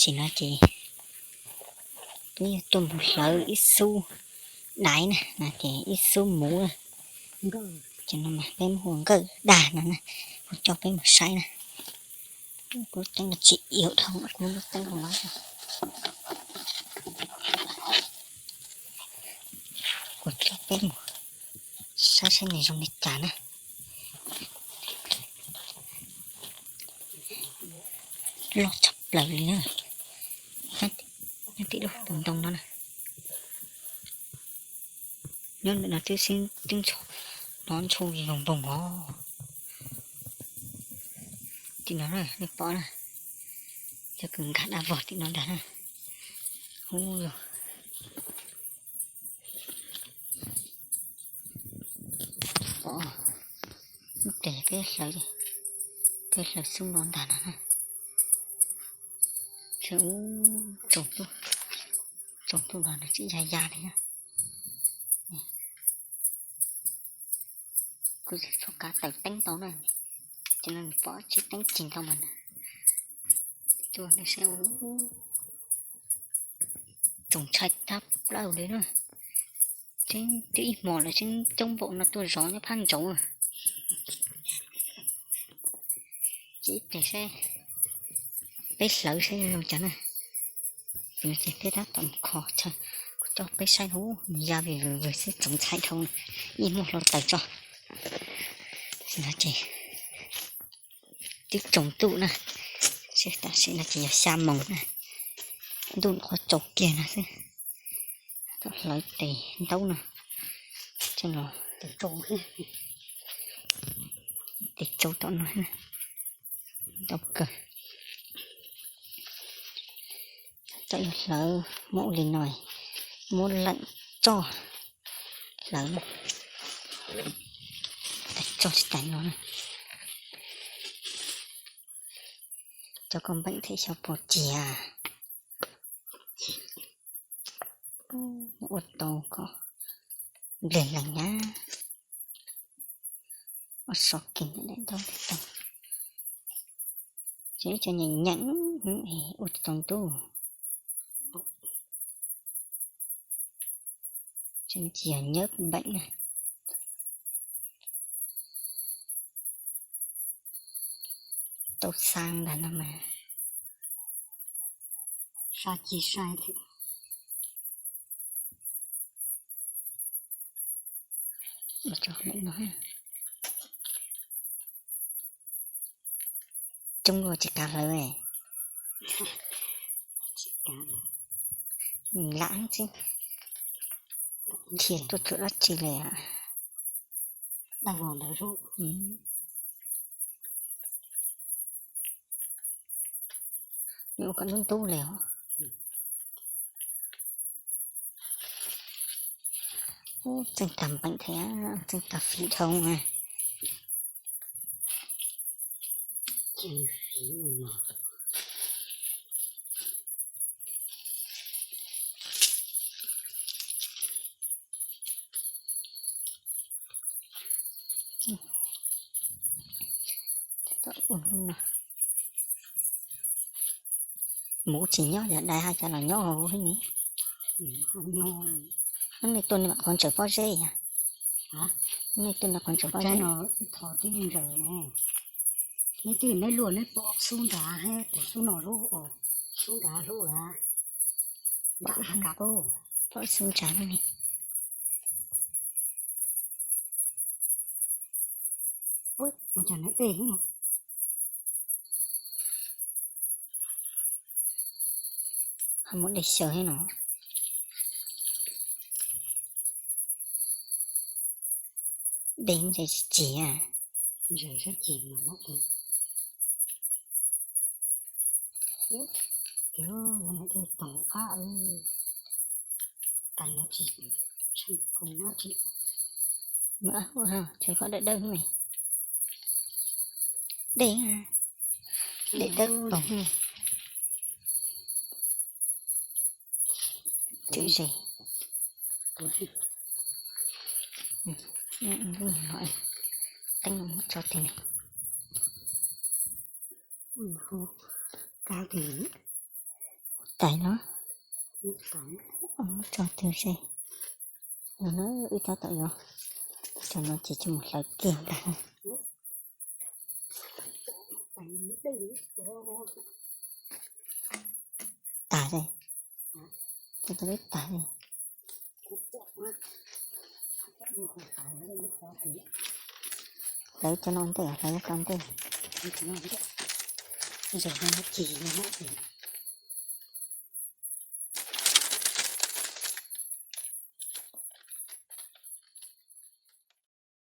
Tsim no ces peb yuav tuaj mus hlawv ib xub daiv na, no ces ib xub muv na. Ces no mas peb muab hu ua nkawj dag no na, kuv coj peb mus saib na. Kuv lub teeb no tsis ium dhau, kuv lub teeb no kuv coj peb mus saib saib nws zoo li cas na. Loj tshaj plaws li na. Nyob tim lub tus ntoo no na. Nyob ntawm no twb xib twb ntshau, no ntshau zoo npoog os. Tim no na nej pom na, cov kws nkag dab vog tim no ntag na. Ub, pom, ub, peb hlawv, peb hlawv xub no ntag no na. Ub, tsoom tuj los nws tsis ya ya li na. Kuv tsis txhob kav tawm teeb tau na, ces no nws pom tsis teeb cig tau mas na. Tuaj nej saib, tsoom ntshai tag plaws li na. Tseeb twb ib hmos lawm tseeb coob npaum no tuaj zov nyob phab ntsaud. Ces ib pliag saib, peb hlawv saib zoo cas na. Ces no ces peb tab tom mus kho chaw, kuv coj peb saib hauv nws ya vim vwg xwb txoov ntxhais dhau, yeej muaj hluav taws tso. No ces twb tsaus ntuj na, tam sim no ces yog xya moos na, ntuj qhuav tsaus kiag no xwb. Tau hlawv tes ntaub no, tes tsaus tom no, ntau kawg. Tau yog hlawv muab ua li no, muab leem tso hlawv, tso tsis tas no na. Cov koj npeem thiab xyov puas ciag. Ua tau kom npliag lees na. Ua so kiag ntawm daim ntaub ntawd tau. Ces ib co nyeem nyeem ua tsis tau ntuj. Ces yog nyab npeem na. Tau xa ntag no mas. Sai ci sai thiab. Coob luaj tsis kav hlawv. Lam xwb, nrhiav tuaj tsuam dab tsi li. Nws ua kom ntub ntub li os. Ub, tseem tag npeem thiab, tseem tag fiv dhau na. Muv tsis nyob, yog dais hais cas los nyob hauv thiab ne. Hnub no tuaj nws mam qhuav ntsaws pob zeb yog. Hnub no tuaj nws qhuav ntsaws pob zeb. Neb twb neb luaj neb pom xub nrad, xub no lub, xub nrad lub, nrad qub, pom xub nrad lub ne. Ua cas nws dej thiab no? Ho muaj dej xyaw thiab no. Dej ntse tsis cig. Dej tag qab, tais no tsis, tsis, tsis, tsis, dawb dawb ne. Dej, dej dawb toog. Twb ze. Teeb no muab tso tes ne. Kab tes. Tais no, tso twg se, no wb tab tom yuav, cov no ces tsis mus hlawv kiag ntag. Tag li, cov tau peb tag li. Hlawv cov no ntej, hlawv cov ntej. Zaum no ci no na.